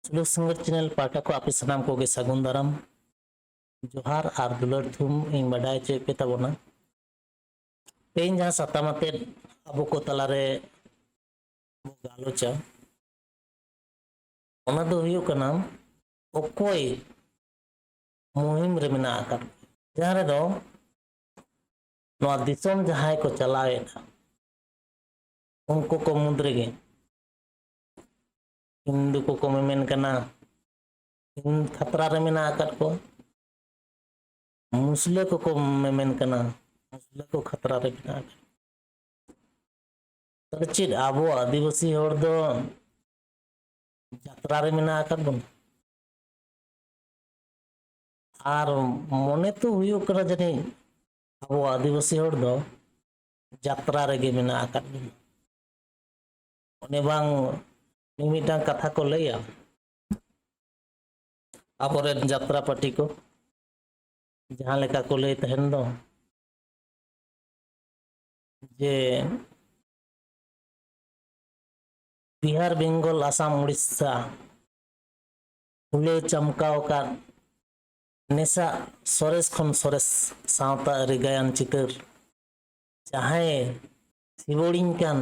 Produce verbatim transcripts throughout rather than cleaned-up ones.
ᱥᱩᱞᱩᱠ ᱥᱤᱝᱜᱟᱨ ᱪᱮᱱᱮᱞ ᱯᱟᱦᱴᱟ ᱠᱷᱚᱱ ᱟᱯᱮ ᱥᱟᱱᱟᱢ ᱠᱚᱜᱮ ᱥᱟᱹᱜᱩᱱ ᱫᱟᱨᱟᱢ, ᱡᱚᱦᱟᱨ ᱟᱨ ᱫᱩᱞᱟᱹᱲ ᱛᱷᱩᱢ ᱤᱧ ᱵᱟᱰᱟᱭ ᱦᱚᱪᱚᱭᱮᱫ ᱯᱮ ᱛᱟᱵᱚᱱᱟ᱾ ᱛᱮᱦᱮᱧ ᱡᱟᱦᱟᱸ ᱥᱟᱛᱟᱢ ᱟᱛᱮᱫ ᱟᱵᱚ ᱠᱚ ᱛᱟᱞᱟᱨᱮ ᱵᱚ ᱜᱟᱞᱚᱪᱟ, ᱚᱱᱟ ᱫᱚ ᱦᱩᱭᱩᱜ ᱠᱟᱱᱟ ᱚᱠᱚᱭ ᱢᱩᱦᱤᱢ ᱨᱮ ᱢᱮᱱᱟᱜ ᱟᱠᱟᱫ ᱠᱚᱣᱟ, ᱡᱟᱦᱟᱸ ᱨᱮᱫᱚ ᱱᱚᱣᱟ ᱫᱤᱥᱚᱢ ᱡᱟᱦᱟᱸᱭ ᱠᱚ ᱪᱟᱞᱟᱣᱮᱫᱼᱟ, ᱩᱱᱠᱩ ᱠᱚ ᱢᱩᱫᱽ ᱨᱮᱜᱮ ᱦᱤᱱᱫᱩ ᱠᱚᱠᱚ ᱢᱮᱢᱮᱱ ᱠᱟᱱᱟ, ᱦᱤᱱ ᱠᱷᱟᱛᱨᱟ ᱨᱮ ᱢᱮᱱᱟᱜ ᱟᱠᱟᱫ ᱠᱚᱣᱟ᱾ ᱢᱩᱥᱞᱟᱹ ᱠᱚᱠᱚ ᱢᱮᱢᱮᱱ ᱠᱟᱱᱟ, ᱢᱩᱥᱞᱟᱹ ᱠᱚ ᱠᱷᱟᱛᱨᱟ ᱨᱮ ᱢᱮᱱᱟᱜ ᱟᱠᱟᱫ ᱠᱚᱣᱟ᱾ ᱛᱟᱦᱞᱮ ᱪᱮᱫ ᱟᱵᱚ ᱟᱹᱫᱤᱵᱟᱹᱥᱤ ᱦᱚᱲ ᱫᱚ ᱡᱟᱛᱨᱟ ᱨᱮ ᱢᱮᱱᱟᱜ ᱟᱠᱟᱫ ᱵᱚᱱᱟ? ᱟᱨ ᱢᱚᱱᱮ ᱛᱚ ᱦᱩᱭᱩᱜ ᱠᱟᱱᱟ ᱡᱟᱹᱱᱤᱡ ᱟᱵᱚ ᱟᱹᱫᱤᱵᱟᱹᱥᱤ ᱦᱚᱲ ᱫᱚ ᱡᱟᱛᱨᱟ ᱨᱮᱜᱮ ᱢᱮᱱᱟᱜ ᱟᱠᱟᱫ ᱵᱚᱱᱟ᱾ ᱚᱱᱮ ᱵᱟᱝ ᱢᱤᱢᱤᱫᱴᱟᱝ ᱠᱟᱛᱷᱟ ᱠᱚ ᱞᱟᱹᱭᱟ, ᱟᱵᱚᱨᱮᱱ ᱡᱟᱛᱨᱟ ᱯᱟᱹᱴᱤ ᱠᱚ ᱡᱟᱦᱟᱸ ᱞᱮᱠᱟ ᱠᱚ ᱞᱟᱹᱭ ᱛᱟᱦᱮᱱ ᱫᱚ, ᱡᱮ ᱵᱤᱦᱟᱨ, ᱵᱮᱝᱜᱚᱞ, ᱟᱥᱟᱢ, ᱩᱲᱤᱥᱥᱟ ᱦᱩᱞᱟᱹ ᱪᱟᱢᱠᱟᱣ ᱟᱠᱟᱫ ᱱᱮᱥᱟᱜ ᱥᱚᱨᱮᱥ ᱠᱷᱚᱱ ᱥᱚᱨᱮᱥ ᱥᱟᱶᱛᱟ ᱟᱹᱨᱤ ᱜᱟᱭᱟᱱ ᱪᱤᱛᱟᱹᱨ, ᱡᱟᱦᱟᱸᱭᱮ ᱥᱤᱵᱚᱲᱤᱧ ᱠᱟᱱ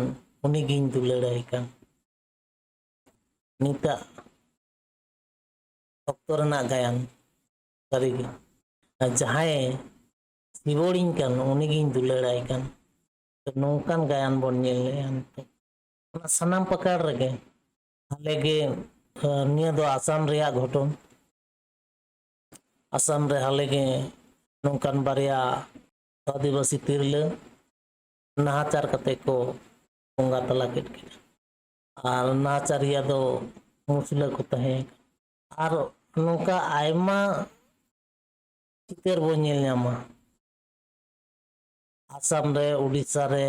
ᱩᱱᱤᱜᱤᱧ ᱫᱩᱞᱟᱹᱲᱟᱭ ᱠᱟᱱ᱾ ᱱᱤᱛᱟᱜ ᱚᱠᱛᱚ ᱨᱮᱱᱟᱜ ᱜᱟᱭᱟᱱ ᱥᱟᱹᱨᱤᱜᱮ, ᱟᱨ ᱡᱟᱦᱟᱸᱭᱮ ᱥᱤᱵᱚᱲᱤᱧ ᱠᱟᱱ ᱩᱱᱤᱜᱤᱧ ᱫᱩᱞᱟᱹᱲᱟᱭ ᱠᱟᱱ᱾ ᱛᱚ ᱱᱚᱝᱠᱟᱱ ᱜᱟᱭᱟᱱ ᱵᱚᱱ ᱧᱮᱞ ᱞᱮᱜᱼᱟ ᱱᱤᱛᱚᱜ᱾ ᱚᱱᱟ ᱥᱟᱱᱟᱢ ᱯᱟᱠᱟᱲ ᱨᱮᱜᱮ ᱦᱟᱞᱮ ᱜᱮ, ᱱᱤᱭᱟᱹ ᱫᱚ ᱟᱥᱟᱢ ᱨᱮᱭᱟᱜ ᱜᱷᱚᱴᱚᱱ᱾ ᱟᱥᱟᱢ ᱨᱮ ᱦᱟᱞᱮ ᱜᱮ ᱱᱚᱝᱠᱟᱱ ᱵᱟᱨᱭᱟ ᱟᱹᱫᱤᱵᱟᱹᱥᱤ ᱛᱤᱨᱞᱟᱹ ᱱᱟᱦᱟᱪᱟᱨ ᱠᱟᱛᱮ ᱠᱚ ᱵᱚᱸᱜᱟ ᱛᱟᱞᱟ ᱠᱮᱫ ᱠᱤᱱᱟ᱾ ᱟᱨ ᱱᱟᱦᱟᱪᱟᱨᱤᱭᱟᱹ ᱫᱚ ᱢᱩᱥᱞᱟᱹ ᱠᱚ ᱛᱟᱦᱮᱸ ᱠᱟᱱᱟ᱾ ᱟᱨ ᱱᱚᱝᱠᱟ ᱟᱭᱢᱟ ᱪᱤᱛᱟᱹᱨ ᱵᱚᱱ ᱧᱮᱞ ᱧᱟᱢᱟ᱾ ᱟᱥᱟᱢ ᱨᱮ, ᱩᱰᱤᱥᱥᱟ ᱨᱮ,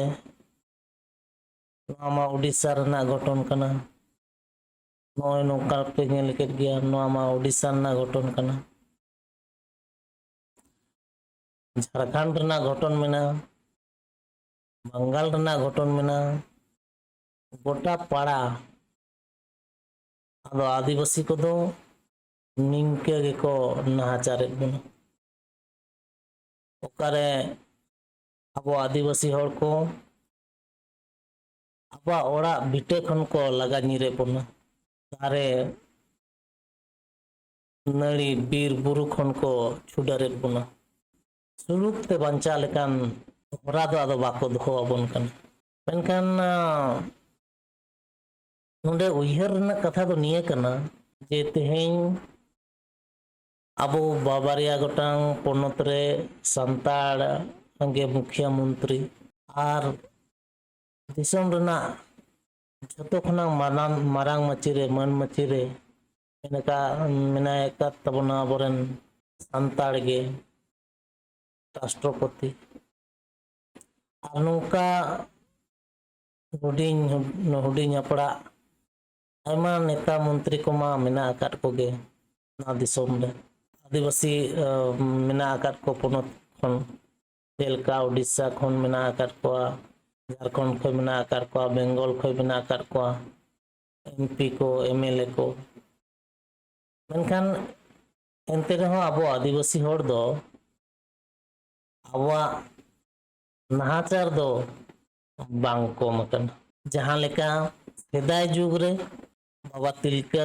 ᱱᱚᱣᱟ ᱢᱟ ᱩᱰᱤᱥᱥᱟ ᱨᱮᱱᱟᱜ ᱜᱷᱚᱴᱚᱱ ᱠᱟᱱᱟ᱾ ᱱᱚᱜᱼᱚᱭ ᱱᱚᱝᱠᱟ ᱯᱮ ᱧᱮᱞ ᱠᱮᱫ ᱜᱮᱭᱟ, ᱱᱚᱣᱟ ᱢᱟ ᱩᱰᱤᱥᱥᱟ ᱨᱮᱱᱟᱜ ᱜᱷᱚᱴᱚᱱ ᱠᱟᱱᱟ᱾ ᱡᱷᱟᱲᱠᱷᱚᱸᱰ ᱨᱮᱱᱟᱜ ᱜᱷᱚᱴᱚᱱ ᱢᱮᱱᱟᱜᱼᱟ, ᱵᱟᱝᱜᱟᱞ ᱨᱮᱱᱟᱜ ᱜᱷᱚᱴᱚᱱ ᱢᱮᱱᱟᱜᱼᱟ᱾ ᱜᱚᱴᱟ ᱯᱟᱲᱟ ᱟᱫᱚ ᱟᱹᱫᱤᱵᱟᱹᱥᱤ ᱠᱚᱫᱚ ᱱᱤᱝᱠᱟᱹ ᱜᱮᱠᱚ ᱱᱟᱦᱟᱪᱟᱨᱮᱫ ᱵᱚᱱᱟ᱾ ᱚᱠᱟᱨᱮ ᱟᱵᱚ ᱟᱹᱫᱤᱵᱟᱹᱥᱤ ᱦᱚᱲ ᱠᱚ ᱟᱵᱚᱣᱟᱜ ᱚᱲᱟᱜ ᱵᱷᱤᱴᱟᱹ ᱠᱷᱚᱱ ᱠᱚ ᱞᱟᱜᱟ ᱧᱤᱨᱮᱫ ᱵᱚᱱᱟ, ᱫᱟᱨᱮ ᱱᱟᱹᱲᱤ ᱵᱤᱨ ᱵᱩᱨᱩ ᱠᱷᱚᱱ ᱠᱚ ᱪᱷᱩᱰᱟᱹᱨᱮᱫ ᱵᱚᱱᱟ᱾ ᱥᱩᱞᱩᱠ ᱛᱮ ᱵᱟᱧᱪᱟᱜ ᱞᱮᱠᱟᱱ ᱦᱚᱨᱟ ᱫᱚ ᱟᱫᱚ ᱵᱟᱠᱚ ᱫᱚᱦᱚ ᱟᱵᱚᱱ ᱠᱟᱱᱟ᱾ ᱢᱮᱱᱠᱷᱟᱱ ᱱᱚᱰᱮ ᱩᱭᱦᱟᱹᱨ ᱨᱮᱱᱟᱜ ᱠᱟᱛᱷᱟ ᱫᱚ ᱱᱤᱭᱟᱹ ᱠᱟᱱᱟ ᱡᱮ ᱛᱮᱦᱮᱧ ᱟᱵᱚ ᱵᱟᱵᱟᱨᱭᱟ ᱜᱚᱴᱟᱝ ᱯᱚᱱᱚᱛ ᱨᱮ ᱥᱟᱱᱛᱟᱲ ᱜᱮ ᱢᱩᱠᱷᱤᱭᱟᱹ ᱢᱚᱱᱛᱨᱤ, ᱟᱨ ᱫᱤᱥᱚᱢ ᱨᱮᱱᱟᱜ ᱡᱷᱚᱛᱚ ᱠᱷᱚᱱᱟᱜ ᱢᱟᱨᱟᱝ, ᱢᱟᱨᱟᱝ ᱢᱟᱹᱪᱤ ᱨᱮ, ᱢᱟᱹᱱ ᱢᱟᱹᱪᱤ ᱨᱮ ᱢᱮᱱᱟᱜ-, ᱢᱮᱱᱟᱭ ᱟᱠᱟᱫ ᱛᱟᱵᱚᱱᱟ ᱟᱵᱚᱨᱮᱱ ᱥᱟᱱᱛᱟᱲ ᱜᱮ ᱨᱟᱥᱴᱨᱚᱯᱚᱛᱤ᱾ ᱟᱨ ᱱᱚᱝᱠᱟ ᱦᱩᱰᱤᱧ, ᱦᱩᱰᱤᱧ ᱦᱟᱯᱲᱟᱜ ᱟᱭᱢᱟ ᱱᱮᱛᱟ ᱢᱚᱱᱛᱨᱤ ᱠᱚᱢᱟ ᱢᱮᱱᱟᱜ ᱟᱠᱟᱫ ᱠᱚᱜᱮ ᱱᱚᱣᱟ ᱫᱤᱥᱚᱢ ᱨᱮ᱾ ᱟᱹᱫᱤᱵᱟᱹᱥᱤ ᱢᱮᱱᱟᱜ ᱟᱠᱟᱫ ᱠᱚ ᱯᱚᱱᱚᱛ ᱠᱷᱚᱱ, ᱡᱮᱞᱮᱠᱟ ᱳᱰᱤᱥᱟ ᱠᱷᱚᱱ ᱢᱮᱱᱟᱜ ᱟᱠᱟᱫ ᱠᱚᱣᱟ, ᱡᱷᱟᱲᱠᱷᱚᱸᱰ ᱠᱷᱚᱱ ᱢᱮᱱᱟᱜ ᱟᱠᱟᱫ ᱠᱚᱣᱟ, ᱵᱮᱝᱜᱚᱞ ᱠᱷᱚᱱ ᱢᱮᱱᱟᱜ ᱟᱠᱟᱫ ᱠᱚᱣᱟ, ᱮᱢᱯᱤ ᱠᱚ, ᱮᱢᱮᱞᱮ ᱠᱚ᱾ ᱢᱮᱱᱠᱷᱟᱱ ᱮᱱᱛᱮ ᱨᱮᱦᱚᱸ ᱟᱵᱚ ᱟᱹᱫᱤᱵᱟᱹᱥᱤ ᱦᱚᱲ ᱫᱚ ᱟᱵᱚᱣᱟᱜ ᱱᱟᱦᱟᱪᱟᱨ ᱫᱚ ᱵᱟᱝ ᱠᱚᱢ ᱟᱠᱟᱱᱟ᱾ ᱡᱟᱦᱟᱸ ᱞᱮᱠᱟ ᱥᱮᱫᱟᱭ ᱡᱩᱜᱽ ᱨᱮ ᱵᱟᱵᱟ ᱛᱤᱞᱠᱟᱹ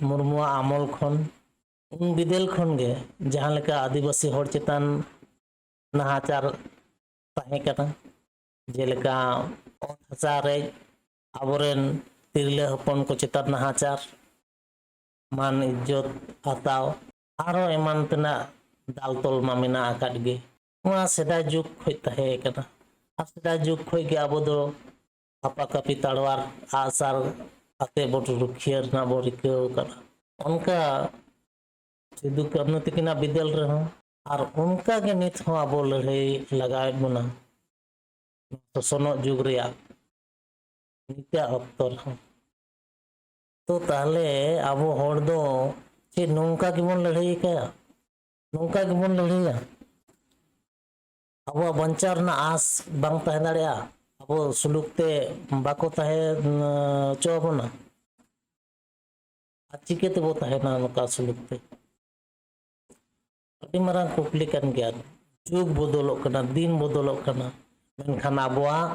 ᱢᱩᱨᱢᱩᱣᱟᱜ ᱟᱢᱚᱞ ᱠᱷᱚᱱ, ᱩᱱ ᱵᱤᱫᱟᱹᱞ ᱠᱷᱚᱱ ᱜᱮ ᱡᱟᱦᱟᱸ ᱞᱮᱠᱟ ᱟᱹᱫᱤᱵᱟᱹᱥᱤ ᱦᱚᱲ ᱪᱮᱛᱟᱱ ᱱᱟᱦᱟᱪᱟᱨ ᱛᱟᱦᱮᱸ ᱠᱟᱱᱟ, ᱡᱮᱞᱮᱠᱟ ᱚᱛ ᱦᱟᱥᱟ ᱨᱮ ᱟᱵᱚᱨᱮᱱ ᱛᱤᱨᱞᱟᱹ ᱦᱚᱯᱚᱱ ᱠᱚ ᱪᱮᱛᱟᱱ ᱱᱟᱦᱟᱪᱟᱨ, ᱢᱟᱱ ᱤᱡᱽᱡᱚᱛ ᱦᱟᱛᱟᱣ, ᱟᱨᱦᱚᱸ ᱮᱢᱟᱱ ᱛᱮᱱᱟᱜ ᱫᱟᱞ ᱛᱚᱞ ᱢᱟ ᱢᱮᱱᱟᱜ ᱟᱠᱟᱫ ᱜᱮ᱾ ᱱᱚᱣᱟ ᱥᱮᱫᱟᱭ ᱡᱩᱜᱽ ᱠᱷᱚᱱ ᱛᱟᱦᱮᱸ ᱠᱟᱱᱟ᱾ ᱟᱨ ᱥᱮᱫᱟᱭ ᱡᱩᱜᱽ ᱠᱷᱚᱱ ᱜᱮ ᱟᱵᱚ ᱫᱚ ᱦᱟᱯᱟ ᱠᱟᱹᱯᱤ ᱛᱟᱲᱣᱟᱨ ᱟᱜᱼᱥᱟᱨ ᱟᱛᱮ ᱵᱚᱱ ᱨᱩᱠᱷᱤᱭᱟᱹ ᱨᱮᱱᱟᱜ ᱵᱚᱱ ᱨᱤᱠᱟᱹᱣ ᱟᱠᱟᱫᱟ᱾ ᱚᱱᱠᱟ ᱥᱤᱫᱩ ᱠᱟᱹᱱᱦᱩ ᱛᱟᱹᱠᱤᱱᱟᱜ ᱵᱤᱫᱟᱹᱞ ᱨᱮᱦᱚᱸ, ᱟᱨ ᱚᱱᱠᱟ ᱜᱮ ᱱᱤᱛ ᱦᱚᱸ ᱟᱵᱚ ᱞᱟᱹᱲᱦᱟᱹᱭ ᱞᱟᱜᱟᱣᱮᱫ ᱵᱚᱱᱟ ᱥᱚᱥᱚᱱᱚᱜ ᱡᱩᱜᱽ ᱨᱮᱭᱟᱜ ᱱᱤᱛᱟᱜ ᱚᱠᱛᱚ ᱨᱮᱦᱚᱸ᱾ ᱛᱚ ᱛᱟᱦᱞᱮ ᱟᱵᱚ ᱦᱚᱲ ᱫᱚ ᱪᱮᱫ ᱱᱚᱝᱠᱟ ᱜᱮᱵᱚᱱ ᱞᱟᱹᱲᱦᱟᱹᱭ ᱠᱟᱭᱟ? ᱱᱚᱝᱠᱟ ᱜᱮᱵᱚᱱ ᱞᱟᱹᱲᱦᱟᱹᱭᱟ? ᱟᱵᱚᱣᱟᱜ ᱵᱟᱧᱪᱟᱣ ᱨᱮᱱᱟᱜ ᱟᱸᱥ ᱵᱟᱝ ᱛᱟᱦᱮᱸ ᱫᱟᱲᱮᱭᱟᱜᱼᱟ? ᱟᱵᱚ ᱥᱩᱞᱩᱠ ᱛᱮ ᱵᱟᱠᱚ ᱛᱟᱦᱮᱸ, ᱩᱸ, ᱦᱚᱪᱚ ᱟᱵᱚᱱᱟ? ᱪᱤᱠᱟᱹ ᱛᱮᱵᱚ ᱛᱟᱦᱮᱱᱟ ᱱᱚᱝᱠᱟ ᱥᱩᱞᱩᱠ ᱛᱮ? ᱟᱹᱰᱤ ᱢᱟᱨᱟᱝ ᱠᱩᱠᱞᱤ ᱠᱟᱱ ᱜᱮᱭᱟ᱾ ᱡᱩᱜᱽ ᱵᱚᱫᱚᱞᱚᱜ ᱠᱟᱱᱟ, ᱫᱤᱱ ᱵᱚᱫᱚᱞᱚᱜ ᱠᱟᱱᱟ, ᱢᱮᱱᱠᱷᱟᱱ ᱟᱵᱚᱣᱟᱜ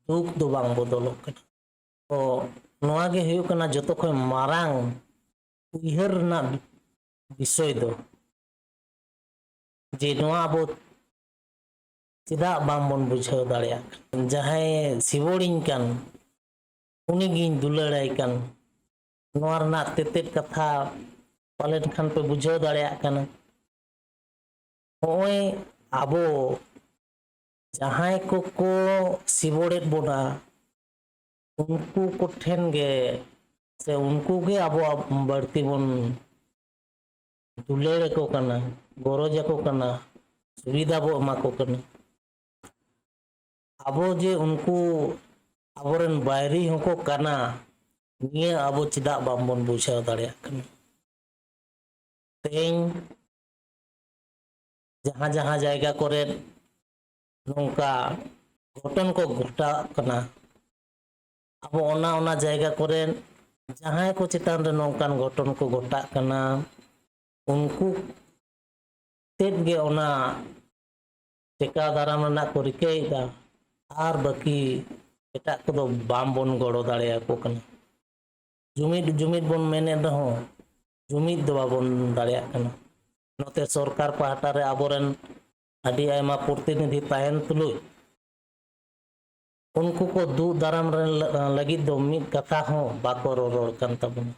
ᱫᱩᱠ ᱫᱚ ᱵᱟᱝ ᱵᱚᱫᱚᱞᱚᱜ ᱠᱟᱱᱟ᱾ ᱛᱚ ᱱᱚᱣᱟ ᱜᱮ ᱦᱩᱭᱩᱜ ᱠᱟᱱᱟ ᱡᱚᱛᱚ ᱠᱷᱚᱱ ᱢᱟᱨᱟᱝ ᱩᱭᱦᱟᱹᱨ ᱨᱮᱱᱟᱜ ᱵᱤᱥᱚᱭ ᱫᱚ, ᱡᱮ ᱱᱚᱣᱟ ᱟᱵᱚ ᱪᱮᱫᱟᱜ ᱵᱟᱝᱵᱚᱱ ᱵᱩᱡᱷᱟᱹᱣ ᱫᱟᱲᱮᱭᱟᱜ ᱠᱟᱱᱟ? ᱡᱟᱦᱟᱸᱭ ᱥᱤᱵᱚᱲᱤᱧ ᱠᱟᱱ, ᱩᱱᱤ ᱜᱤᱧ ᱫᱩᱞᱟᱹᱲᱟᱭ ᱠᱟᱱ, ᱱᱚᱣᱟ ᱨᱮᱱᱟᱜ ᱛᱮᱛᱮᱫ ᱠᱟᱛᱷᱟ ᱯᱟᱞᱮᱱ ᱠᱷᱟᱱ ᱯᱮ ᱵᱩᱡᱷᱟᱹᱣ ᱫᱟᱲᱮᱭᱟᱜ ᱠᱟᱱᱟ᱾ ᱱᱚᱜᱼᱚᱭ ᱟᱵᱚ ᱡᱟᱦᱟᱸᱭ ᱠᱚᱠᱚ ᱥᱤᱵᱚᱲᱮᱫ ᱵᱚᱱᱟ, ᱩᱱᱠᱩ ᱠᱚᱴᱷᱮᱱ ᱜᱮ ᱥᱮ ᱩᱱᱠᱩ ᱜᱮ ᱟᱵᱚᱣᱟᱜ ᱵᱟᱹᱲᱛᱤ ᱵᱚᱱ ᱫᱩᱞᱟᱹᱲ ᱟᱠᱚ ᱠᱟᱱᱟ, ᱜᱚᱨᱚᱡᱽ ᱟᱠᱚ ᱠᱟᱱᱟ, ᱥᱩᱵᱤᱫᱷᱟ ᱵᱚ ᱮᱢᱟ ᱠᱚ ᱠᱟᱱᱟ᱾ ᱟᱵᱚ ᱡᱮ ᱩᱱᱠᱩ ᱟᱵᱚᱨᱮᱱ ᱵᱟᱭᱨᱤ ᱦᱚᱸᱠᱚ ᱠᱟᱱᱟ, ᱱᱤᱭᱟᱹ ᱟᱵᱚ ᱪᱮᱫᱟᱜ ᱵᱟᱝᱵᱚᱱ ᱵᱩᱡᱷᱟᱹᱣ ᱫᱟᱲᱮᱭᱟᱜ ᱠᱟᱱᱟ? ᱛᱮᱦᱮᱧ ᱡᱟᱦᱟᱸ ᱡᱟᱦᱟᱸ ᱡᱟᱭᱜᱟ ᱠᱚᱨᱮ ᱱᱚᱝᱠᱟ ᱜᱷᱚᱴᱚᱱ ᱠᱚ ᱜᱷᱚᱴᱟᱜ ᱠᱟᱱᱟ, ᱟᱵᱚ ᱚᱱᱟ ᱚᱱᱟ ᱡᱟᱭᱜᱟ ᱠᱚᱨᱮ ᱡᱟᱦᱟᱸᱭ ᱠᱚ ᱪᱮᱛᱟᱱ ᱨᱮ ᱱᱚᱝᱠᱟᱱ ᱜᱷᱚᱴᱚᱱ ᱠᱚ ᱜᱷᱚᱴᱟᱜ ᱠᱟᱱᱟ, ᱩᱱᱠᱩ ᱛᱮᱫ ᱜᱮ ᱚᱱᱟ ᱴᱮᱠᱟᱣ ᱫᱟᱨᱟᱢ ᱨᱮᱱᱟᱜ ᱠᱚ ᱨᱤᱠᱟᱹᱭᱮᱫᱟ, ᱟᱨ ᱵᱟᱹᱠᱤ ᱮᱴᱟᱜ ᱠᱚᱫᱚ ᱵᱟᱝᱵᱚᱱ ᱜᱚᱲᱚ ᱫᱟᱲᱮᱭᱟᱠᱚ ᱠᱟᱱᱟ᱾ ᱡᱩᱢᱤᱫ ᱡᱩᱢᱤᱫ ᱵᱚᱱ ᱢᱮᱱᱮᱫ ᱨᱮᱦᱚᱸ ᱡᱩᱢᱤᱫ ᱫᱚ ᱵᱟᱵᱚᱱ ᱫᱟᱲᱮᱭᱟᱜ ᱠᱟᱱᱟ᱾ ᱱᱚᱛᱮ ᱥᱚᱨᱠᱟᱨ ᱯᱟᱦᱴᱟ ᱨᱮ ᱟᱵᱚᱨᱮᱱ ᱟᱹᱰᱤ ᱟᱭᱢᱟ ᱯᱨᱚᱛᱤᱱᱤᱫᱷᱤ ᱛᱟᱦᱮᱱ ᱛᱩᱞᱩᱡ ᱩᱱᱠᱩ ᱠᱚ ᱫᱩᱜ ᱫᱟᱨᱟᱢ ᱨᱮ ᱞᱟᱹᱜᱤᱫ ᱫᱚ ᱢᱤᱫ ᱠᱟᱛᱷᱟ ᱦᱚᱸ ᱵᱟᱠᱚ ᱨᱚᱨᱚᱲ ᱠᱟᱱ ᱛᱟᱵᱚᱱᱟ᱾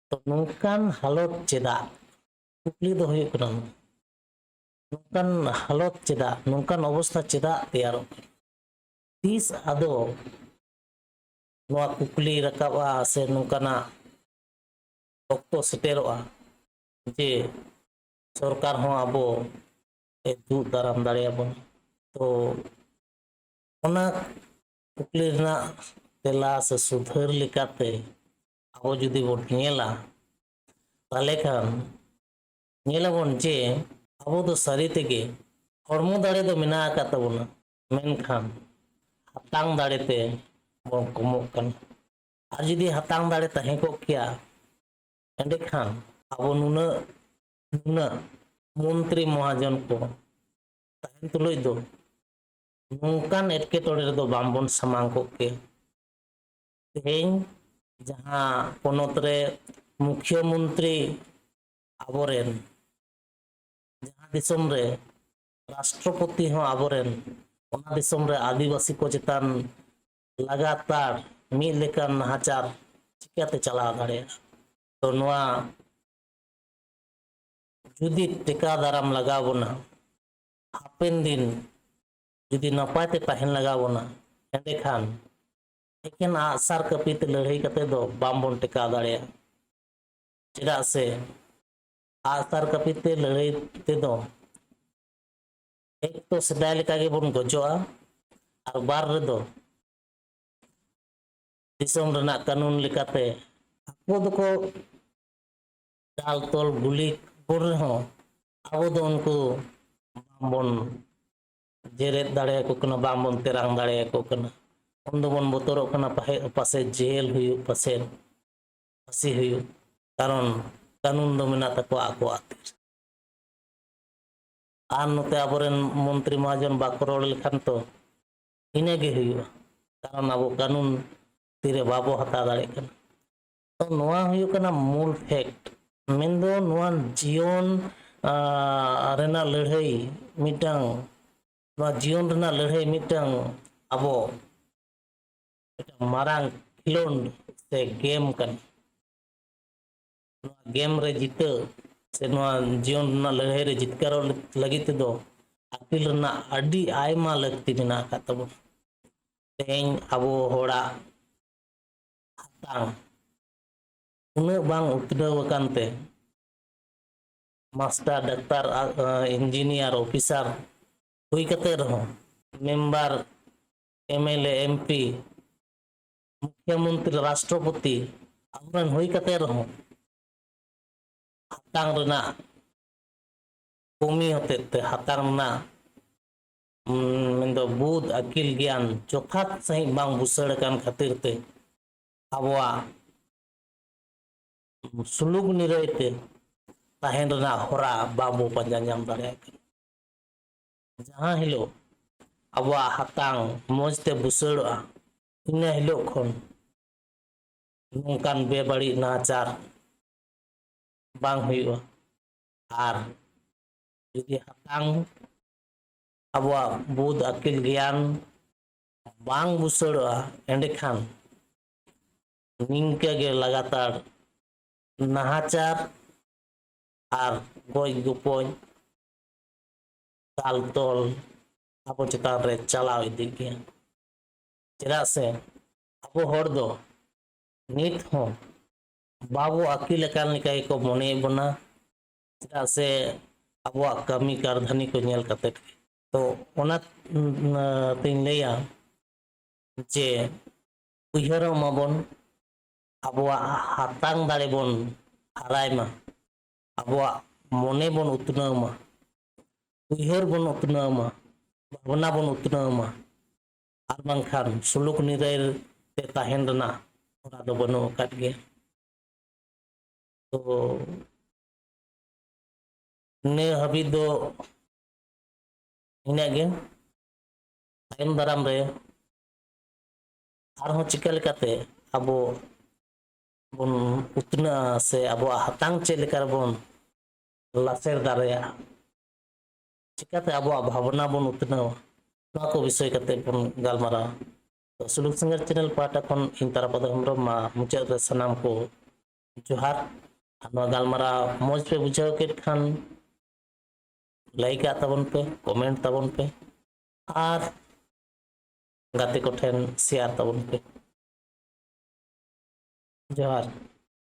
ᱛᱚ ᱱᱚᱝᱠᱟᱱ ᱦᱟᱞᱚᱛ ᱪᱮᱫᱟᱜ? ᱠᱩᱠᱞᱤ ᱫᱚ ᱦᱩᱭᱩᱜ ᱠᱟᱱᱟ, ᱱᱚᱝᱠᱟᱱ ᱦᱟᱞᱚᱛ ᱪᱮᱫᱟᱜ, ᱱᱚᱝᱠᱟᱱ ᱚᱵᱚᱥᱛᱷᱟ ᱪᱮᱫᱟᱜ ᱛᱮᱭᱟᱨᱚᱜ ᱠᱟᱱᱟ? ᱛᱤᱥ ᱟᱫᱚ ᱱᱚᱣᱟ ᱠᱩᱠᱞᱤ ᱨᱟᱠᱟᱵᱼᱟ ᱥᱮ ᱱᱚᱝᱠᱟᱱᱟᱜ ᱚᱠᱛᱚ ᱥᱮᱴᱮᱨᱚᱜᱼᱟ ᱡᱮ ᱥᱚᱨᱠᱟᱨ ᱦᱚᱸ ᱟᱵᱚ ᱮ ᱫᱩᱜ ᱫᱟᱨᱟᱢ ᱫᱟᱲᱮᱭᱟᱵᱚᱱᱟ? ᱛᱚ ᱚᱱᱟ ᱠᱩᱠᱞᱤ ᱨᱮᱱᱟᱜ ᱛᱮᱞᱟ ᱥᱮ ᱥᱩᱫᱷᱟᱹᱨ ᱞᱮᱠᱟᱛᱮ ᱟᱵᱚ ᱡᱩᱫᱤ ᱵᱚᱱ ᱧᱮᱞᱟ, ᱛᱟᱦᱚᱞᱮ ᱠᱷᱟᱱ ᱧᱮᱞᱟᱵᱚᱱ ᱡᱮ ᱟᱵᱚ ᱫᱚ ᱥᱟᱹᱨᱤ ᱛᱮᱜᱮ ᱦᱚᱲᱢᱚ ᱫᱟᱲᱮ ᱫᱚ ᱢᱮᱱᱟᱜ ᱟᱠᱟᱫ ᱛᱟᱵᱚᱱᱟ, ᱢᱮᱱᱠᱷᱟᱱ ᱦᱟᱛᱟᱝ ᱫᱟᱲᱮ ᱛᱮ ᱵᱚᱱ ᱠᱚᱢᱚᱜ ᱠᱟᱱᱟ᱾ ᱟᱨ ᱡᱩᱫᱤ ᱦᱟᱛᱟᱝ ᱫᱟᱲᱮ ᱛᱟᱦᱮᱸ ᱠᱚᱜ ᱠᱮᱭᱟ, ᱮᱸᱰᱮᱠᱷᱟᱱ ᱟᱵᱚ ᱱᱩᱱᱟᱹᱜ ᱱᱩᱱᱟᱹᱜ ᱢᱚᱱᱛᱨᱤ ᱢᱚᱦᱟᱡᱚᱱ ᱠᱚ ᱛᱟᱦᱮᱱ ᱛᱩᱞᱩᱡ ᱫᱚ ᱱᱚᱝᱠᱟᱱ ᱮᱴᱠᱮᱴᱚᱬᱮ ᱨᱮᱫᱚ ᱵᱟᱝᱵᱚᱱ ᱥᱟᱢᱟᱝ ᱠᱚᱜ ᱠᱮᱭᱟ᱾ ᱛᱮᱦᱮᱧ ᱡᱟᱦᱟᱸ ᱯᱚᱱᱚᱛ ᱨᱮ ᱢᱩᱠᱷᱭᱟᱹ ᱢᱚᱱᱛᱨᱤ ᱟᱵᱚᱨᱮᱱ, ᱡᱟᱦᱟᱸ ᱫᱤᱥᱚᱢ ᱨᱮ ᱨᱟᱥᱴᱨᱚᱯᱚᱛᱤ ᱦᱚᱸ ᱟᱵᱚᱨᱮᱱ, ᱚᱱᱟ ᱫᱤᱥᱚᱢ ᱨᱮ ᱟᱹᱫᱤᱵᱟᱹᱥᱤ ᱠᱚ ᱪᱮᱛᱟᱱ ᱞᱟᱜᱟᱛᱟᱨ ᱢᱤᱫ ᱞᱮᱠᱟᱱ ᱱᱟᱦᱟᱪᱟᱨ ᱪᱤᱠᱟᱹᱛᱮ ᱪᱟᱞᱟᱣ ᱫᱟᱲᱮᱭᱟᱜᱼᱟ? ᱛᱚ ᱱᱚᱣᱟ ᱡᱩᱫᱤ ᱴᱮᱠᱟᱣ ᱫᱟᱨᱟᱢ ᱞᱟᱜᱟᱣ ᱵᱚᱱᱟ, ᱦᱟᱯᱮᱱ ᱫᱤᱱ ᱡᱩᱫᱤ ᱱᱟᱯᱟᱭ ᱛᱮ ᱛᱟᱦᱮᱱ ᱞᱟᱜᱟᱣ ᱵᱚᱱᱟ, ᱮᱸᱰᱮᱠᱷᱟᱱ ᱮᱠᱮᱱ ᱟᱜᱼᱥᱟᱨ ᱠᱟᱹᱯᱤ ᱛᱮ ᱞᱟᱹᱲᱦᱟᱹᱭ ᱠᱟᱛᱮ ᱫᱚ ᱵᱟᱝᱵᱚᱱ ᱴᱮᱠᱟᱣ ᱫᱟᱲᱮᱭᱟᱜᱼᱟ᱾ ᱪᱮᱫᱟᱜ ᱥᱮ ᱟᱜᱼᱥᱟᱨ ᱠᱟᱹᱯᱤ ᱛᱮ ᱞᱟᱹᱲᱦᱟᱹᱭ ᱛᱮᱫᱚ ᱮᱠ ᱛᱚ ᱥᱮᱫᱟᱭ ᱞᱮᱠᱟ ᱜᱮᱵᱚᱱ ᱜᱚᱡᱚᱜᱼᱟ, ᱟᱨ ᱵᱟᱨ ᱨᱮᱫᱚ ᱫᱤᱥᱚᱢ ᱨᱮᱱᱟᱜ ᱠᱟᱹᱱᱩᱱ ᱞᱮᱠᱟᱛᱮ ᱟᱠᱚ ᱫᱚᱠᱚ ᱫᱟᱞ ᱛᱚᱞ ᱜᱩᱞᱤ ᱵᱚᱱ ᱨᱮᱦᱚᱸ ᱟᱵᱚ ᱫᱚ ᱩᱱᱠᱩ ᱵᱟᱝᱵᱚᱱ ᱡᱮᱨᱮᱫ ᱫᱟᱲᱮᱭᱟᱠᱚ ᱠᱟᱱᱟ, ᱵᱟᱝᱵᱚᱱ ᱛᱮᱨᱟᱝ ᱫᱟᱲᱮᱭᱟᱠᱚ ᱠᱟᱱᱟ᱾ ᱩᱱ ᱫᱚᱵᱚᱱ ᱵᱚᱛᱚᱨᱚᱜ ᱠᱟᱱᱟ ᱯᱟᱥᱮᱡ, ᱯᱟᱥᱮᱡ ᱡᱮᱞ ᱦᱩᱭᱩᱜ, ᱯᱟᱥᱮᱡ ᱯᱷᱟᱹᱥᱤ ᱦᱩᱭᱩᱜ, ᱠᱟᱨᱚᱱ ᱠᱟᱹᱱᱩᱱ ᱫᱚ ᱢᱮᱱᱟᱜ ᱛᱟᱠᱚᱣᱟ ᱟᱠᱚᱣᱟᱜ ᱛᱤ ᱨᱮ᱾ ᱟᱨ ᱱᱚᱛᱮ ᱟᱵᱚᱨᱮᱱ ᱢᱚᱱᱛᱨᱤ ᱢᱚᱦᱟᱡᱚᱱ ᱵᱟᱠᱚ ᱨᱚᱲ ᱞᱮᱠᱷᱟᱱ ᱛᱚ ᱤᱱᱟᱹᱜᱮ ᱦᱩᱭᱩᱜᱼᱟ, ᱠᱟᱨᱚᱱ ᱟᱵᱚ ᱠᱟᱹᱱᱩᱱ ᱛᱤᱨᱮ ᱵᱟᱵᱚ ᱦᱟᱛᱟᱣ ᱫᱟᱲᱮᱭᱟᱜ ᱠᱟᱱᱟ᱾ ᱛᱚ ᱱᱚᱣᱟ ᱦᱩᱭᱩᱜ ᱠᱟᱱᱟ ᱢᱩᱞ ᱯᱷᱮᱠᱴ, ᱢᱮᱱᱫᱚ ᱱᱚᱣᱟ ᱡᱤᱭᱚᱱ ᱟᱸ, ᱨᱮᱱᱟᱜ ᱞᱟᱹᱲᱦᱟᱹᱭ ᱢᱤᱫᱴᱟᱝ, ᱱᱚᱣᱟ ᱡᱤᱭᱚᱱ ᱨᱮᱱᱟᱜ ᱞᱟᱹᱲᱦᱟᱹᱭ ᱢᱤᱫᱴᱟᱝ ᱟᱵᱚ ᱢᱤᱫᱴᱟᱝ ᱢᱟᱨᱟᱝ ᱠᱷᱮᱞᱳᱸᱰ ᱥᱮ ᱜᱮᱢ ᱠᱟᱱᱟ᱾ ᱱᱚᱣᱟ ᱜᱮᱢ ᱨᱮ ᱡᱤᱛᱟᱹᱣ ᱥᱮ ᱱᱚᱣᱟ ᱡᱤᱭᱚᱱ ᱨᱮᱱᱟᱜ ᱞᱟᱹᱲᱦᱟᱹᱭ ᱨᱮ ᱡᱤᱛᱠᱟᱹᱨᱚᱜ ᱞᱟᱹᱜᱤᱫ ᱛᱮᱫᱚ ᱟᱹᱠᱤᱞ ᱨᱮᱱᱟᱜ ᱟᱹᱰᱤ ᱟᱭᱢᱟ ᱞᱟᱹᱠᱛᱤ ᱢᱮᱱᱟᱜ ᱟᱠᱟᱫ ᱛᱟᱵᱚᱱᱟ᱾ ᱛᱮᱦᱮᱧ ᱟᱵᱚ ᱦᱚᱲᱟᱜ ᱦᱟᱛᱟᱝ ᱩᱱᱟᱹᱜ ᱵᱟᱝ ᱩᱛᱱᱟᱹᱣ ᱟᱠᱟᱱ ᱛᱮ ᱢᱟᱥᱴᱟᱨ, ᱰᱟᱠᱛᱟᱨ, ᱤᱧᱡᱤᱱᱤᱭᱟᱨ, ᱚᱯᱷᱤᱥᱟᱨ ᱦᱩᱭ ᱠᱟᱛᱮ ᱨᱮᱦᱚᱸ, member, M L A, M P, ᱢᱩᱠᱷᱭᱟᱹ ᱢᱚᱱᱛᱨᱤ, ᱨᱟᱥᱴᱨᱚᱯᱚᱛᱤ ᱟᱵᱚᱨᱮᱱ ᱦᱩᱭ ᱠᱟᱛᱮ ᱨᱮᱦᱚᱸ ᱦᱟᱛᱟᱝ ᱨᱮᱱᱟᱜ ᱠᱚᱢᱤ ᱦᱚᱛᱮᱡ ᱛᱮ, ᱦᱟᱛᱟᱝ ᱨᱮᱱᱟᱜ ᱩᱸ, ᱢᱮᱱᱫᱚ ᱵᱩᱫ, ᱟᱹᱠᱤᱞ, ᱜᱮᱭᱟᱱ ᱡᱚᱛᱷᱟᱛ ᱥᱟᱺᱦᱤᱡ ᱵᱟᱝ ᱵᱩᱥᱟᱹᱲ ᱟᱠᱟᱱ ᱠᱷᱟᱹᱛᱤᱨ ᱛᱮ ᱟᱵᱚᱣᱟᱜ ᱥᱩᱞᱩᱠ ᱱᱤᱨᱟᱹᱭ ᱛᱮ ᱛᱟᱦᱮᱱ ᱨᱮᱱᱟᱜ ᱦᱚᱨᱟ ᱵᱟᱵᱚ ᱯᱟᱸᱡᱟ ᱧᱟᱢ ᱫᱟᱲᱮᱭᱟᱜ ᱠᱟᱱᱟ᱾ ᱡᱟᱦᱟᱸ ᱦᱤᱞᱳᱜ ᱟᱵᱚᱣᱟᱜ ᱦᱟᱛᱟᱝ ᱢᱚᱡᱽ ᱛᱮ ᱵᱩᱥᱟᱹᱲᱚᱜᱼᱟ, ᱤᱱᱟᱹ ᱦᱤᱞᱳᱜ ᱠᱷᱚᱱ ᱱᱚᱝᱠᱟᱱ ᱵᱮᱵᱟᱹᱲᱤᱡ ᱱᱟᱦᱟᱪᱟᱨ ᱵᱟᱝ ᱦᱩᱭᱩᱜᱼᱟ᱾ ᱟᱨ ᱡᱩᱫᱤ ᱦᱟᱛᱟᱝ ᱟᱵᱚᱣᱟᱜ ᱵᱩᱫ ᱟᱹᱠᱤᱞ ᱜᱮᱭᱟᱱ ᱵᱟᱝ ᱵᱩᱥᱟᱹᱲᱚᱜᱼᱟ, ᱮᱸᱰᱮᱠᱷᱟᱱ ᱱᱤᱝᱠᱟᱹ ᱜᱮ ᱞᱟᱜᱟᱛᱟᱨ ᱱᱟᱦᱟᱪᱟᱨ ᱟᱨ ᱜᱚᱡ ᱜᱚᱯᱚᱡ ᱫᱟᱞ ᱛᱚᱞ ᱟᱵᱚ ᱪᱮᱛᱟᱱ ᱨᱮ ᱪᱟᱞᱟᱣ ᱤᱫᱤᱜ ᱜᱮᱭᱟ᱾ ᱪᱮᱫᱟᱜ ᱥᱮ ᱟᱵᱚ ᱦᱚᱲ ᱫᱚ ᱱᱤᱛ ᱦᱚᱸ ᱵᱟᱵᱚ ᱟᱹᱠᱤᱞ ᱟᱠᱟᱱ ᱞᱮᱠᱟ ᱜᱮᱠᱚ ᱢᱚᱱᱮᱭᱮᱫ ᱵᱚᱱᱟ᱾ ᱪᱮᱫᱟᱜ ᱥᱮ ᱟᱵᱚᱣᱟᱜ ᱠᱟᱹᱢᱤ ᱠᱟᱨᱫᱷᱟᱹᱱᱤ ᱠᱚ ᱧᱮᱞ ᱠᱟᱛᱮ ᱜᱮ᱾ ᱛᱚ ᱚᱱᱟ, ᱩᱸ, ᱛᱤᱧ ᱞᱟᱹᱭᱟ ᱡᱮ ᱩᱭᱦᱟᱹᱨᱚᱜ ᱢᱟᱵᱚᱱ, ᱟᱵᱚᱣᱟᱜ ᱦᱟᱛᱟᱝ ᱫᱟᱲᱮ ᱵᱚᱱ ᱦᱟᱨᱟᱭ ᱢᱟ, ᱟᱵᱚᱣᱟᱜ ᱢᱚᱱᱮ ᱵᱚᱱ ᱩᱛᱱᱟᱹᱣ ᱢᱟ, ᱩᱭᱦᱟᱹᱨ ᱵᱚᱱ ᱩᱛᱱᱟᱹᱣ ᱢᱟ, ᱵᱷᱟᱵᱽᱱᱟ ᱵᱚᱱ ᱩᱛᱱᱟᱹᱣ ᱢᱟ, ᱟᱨ ᱵᱟᱝᱠᱷᱟᱱ ᱥᱩᱞᱩᱠ ᱱᱤᱨᱟᱹᱭ ᱛᱮ ᱛᱟᱦᱮᱱ ᱨᱮᱱᱟᱜ ᱦᱚᱨᱟ ᱫᱚ ᱵᱟᱹᱱᱩᱜ ᱟᱠᱟᱫ ᱜᱮᱭᱟ᱾ ᱛᱚ ᱱᱤᱭᱟᱹ ᱦᱟᱹᱵᱤᱡ ᱫᱚ ᱤᱱᱟᱹᱜ ᱜᱮ᱾ ᱛᱟᱭᱚᱢ ᱫᱟᱨᱟᱢ ᱨᱮ ᱟᱨᱦᱚᱸ ᱪᱤᱠᱟᱹ ᱞᱮᱠᱟᱛᱮ ᱟᱵᱚ ᱵᱚᱱ ᱩᱛᱱᱟᱹᱜᱼᱟ ᱥᱮ ᱟᱵᱚᱣᱟᱜ ᱦᱟᱛᱟᱝ ᱪᱮᱫ ᱞᱮᱠᱟ ᱨᱮᱵᱚᱱ ᱞᱟᱥᱮᱨ ᱫᱟᱲᱮᱭᱟᱜᱼᱟ, ᱪᱤᱠᱟᱹᱛᱮ ᱟᱵᱚᱣᱟᱜ ᱵᱷᱟᱵᱽᱱᱟ ᱵᱚᱱ ᱩᱛᱱᱟᱹᱣᱟ, ᱱᱚᱣᱟ ᱠᱚ ᱵᱤᱥᱚᱭ ᱠᱟᱛᱮ ᱵᱚᱱ ᱜᱟᱞᱢᱟᱨᱟᱣᱟ᱾ ᱛᱚ ᱥᱩᱞᱩᱠ ᱥᱤᱝᱜᱟᱨ ᱪᱮᱱᱮᱞ ᱯᱟᱦᱴᱟ ᱠᱷᱚᱱ ᱤᱧ ᱛᱟᱨᱟᱯᱚᱫᱚ ᱦᱮᱢᱵᱨᱚᱢ, ᱢᱟ ᱢᱩᱪᱟᱹᱫ ᱨᱮ ᱥᱟᱱᱟᱢ ᱠᱚ ᱡᱚᱦᱟᱨ᱾ ᱟᱨ ᱱᱚᱣᱟ ᱜᱟᱞᱢᱟᱨᱟᱣ ᱢᱚᱡᱽ ᱯᱮ ᱵᱩᱡᱷᱟᱹᱣ ᱠᱮᱫ ᱠᱷᱟᱱ ᱞᱟᱭᱤᱠ ᱟᱜ ᱛᱟᱵᱚᱱ ᱯᱮ, ᱠᱚᱢᱮᱱᱴ ᱛᱟᱵᱚᱱ ᱯᱮ, ᱟᱨ ᱜᱟᱛᱮ ᱠᱚᱴᱷᱮᱱ ᱥᱮᱭᱟᱨ ᱛᱟᱵᱚᱱ ᱯᱮ᱾ ᱡᱚᱦᱟᱨ᱾